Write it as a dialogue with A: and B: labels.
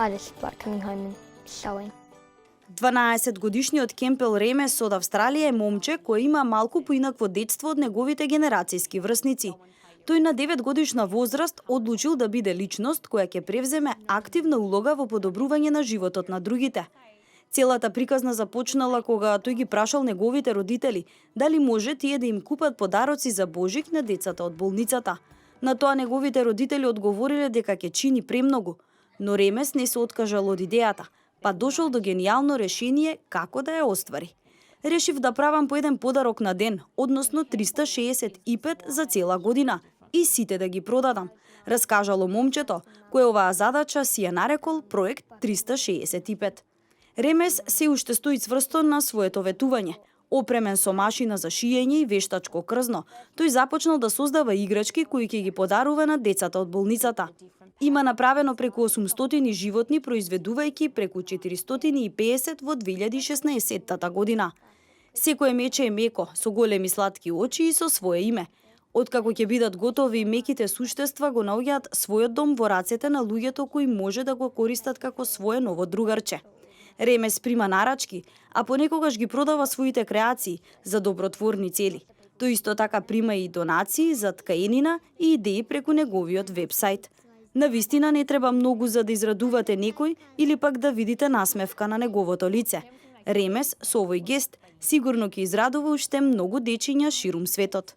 A: I just like coming home and sewing.
B: 12-годишниот Кемпел Ремес од Австралија е момче кој има малку поинакво детство од неговите генерацијски врсници. Тој на 9-годишна возраст одлучил да биде личност која ќе превземе активна улога во подобрување на животот на другите. Целата приказна започнала кога тој ги прашал неговите родители дали може тие да им купат подароци за Божик на децата од болницата. На тоа неговите родители одговориле дека ќе чини премногу, но Ремес не се откажал од идејата, па дошол до генијално решение како да ја оствари. Решив да правам по еден подарок на ден, односно 365 за цела година, и сите да ги продадам, раскажало момчето, кој оваа задача си ја нарекол проект 365. Ремес се уште стои цврсто на своето ветување. Опремен со машина за шиење и вештачко крзно, тој започнал да создава играчки кои ќе ги подарува на децата од болницата. Има направено преку 800 животни, произведувајќи преку 450 во 2016 година. Секое мече е меко, со големи сладки очи и со свое име. Откако ќе бидат готови, меките суштества го наоѓаат својот дом во рацете на луѓето кои може да го користат како свое ново другарче. Ремес прима нарачки, а понекогаш ги продава своите креации за добротворни цели. Тој исто така прима и донации за ткаенина и идеи преку неговиот вебсайт. Навистина не треба многу за да израдувате некој или пак да видите насмевка на неговото лице. Ремес со овој гест сигурно ќе израдува уште многу дечиња ширум светот.